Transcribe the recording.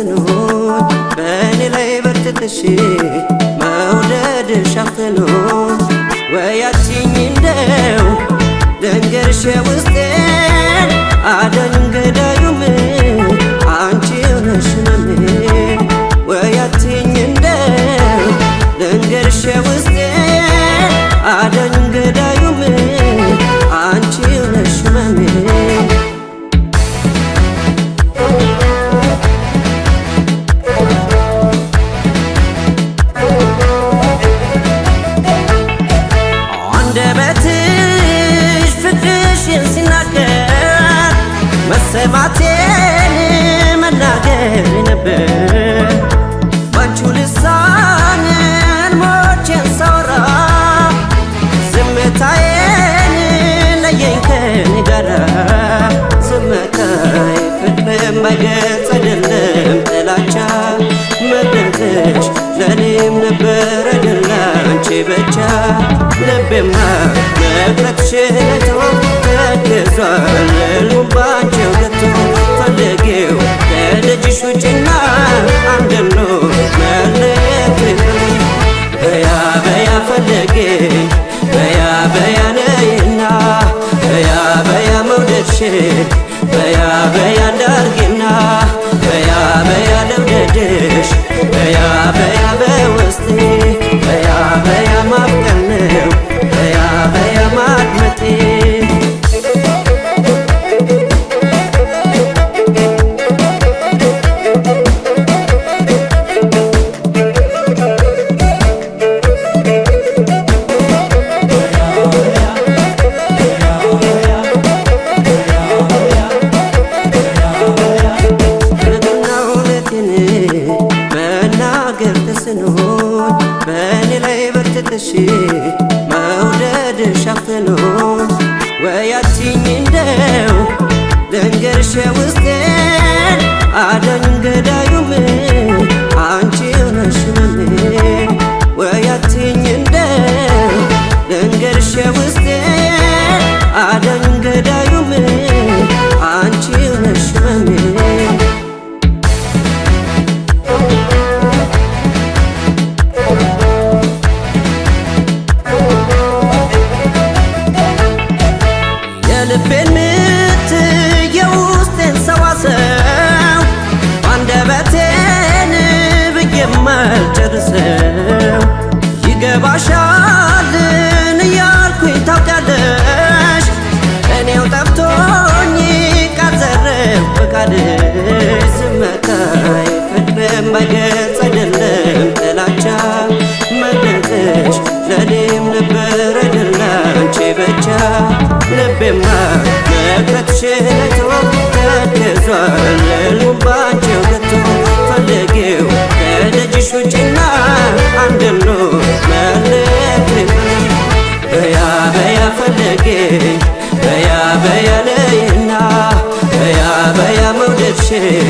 ተስኖኝ በእኔ ላይ በርትተሽ መውደድሽ አፍኖኝ ወያችኝ እንደው ልንገርሽ ውስጤን አዳኙም ገዳዩም አንቺው ነሽ ህመሜ። ወያችኝ እንደው ልንገርሽ ውስጤን አዳኙም ገዳዩም አንቺው ነሽ ህመሜ። አንደበትሽ ፍቅርሽን ሲናገር መሰማቴን መናገር ነበር። ባንቺው ልሳን ሞቼን ሳወራ ዝምታዬን ለየኝ ከኔ ጋራ። ዝምታይ ፍቅር የማይገልጽ አይደለም ጥላቻ መግለጽሽ ለእኔም ነበር አይደል አንቺ ብቻ። ልቤማ መቅረትሽን አይቶ ተክዟል ሕልሙን ባንቺው ገቶ። ፈልጌው ከደጅሽ ውጭና አንድኖ መለየት ይቅር። በያ በያ ፈልጌኝ በያ በያ ነይና በያ በያ መውደድሽን በያ በያ እንዳርጊና በያ በያ ልውደድሽ በያ በያ በውስጤ በያ በያ ማፍቀር ነው በያ በያ ማድመጤ። ፍቅርና እውነቴን መናገር ተስኖኝ በእኔ ላይ በርትተሽ መውደድሽ አፍኖኝ ወያችኝ እንደው ልንገርሽ ውስጤን አዳኙም ገዳዩም አንቺው ነሽ ህመሜ። ወያችኝ እንደው ልንገርሽ ውስጤን አዳኙም ገዳዩም አንቺው ነሽ ህመሜ። የልቤን ምት የውስጤን ሰዋሰው አንደበቴን ብዬ የማልጨርሰው ይገባሻልን እያልኩኝ ታውቂያለሽ እኔው ጠፍቶኝ ቃል ዘረፍኩ በቃልሽ። ዝምታይ ፍቅር የማይገልጽ አይደለም ጥላቻ መግለጽሽ ለእኔም ነበር አይደል አንቺ ብቻ። ልቤማ መቅረትሽን አይቶ ተክዟል ሕልሙን ባንቺው ገቶ። ፈልጌው ከደጅሽ ውጭና አንድኖ መለየት ይቅር። በያ በያ ፈልጌኝ በያ በያ ነይና በያ በያ መውደድሽን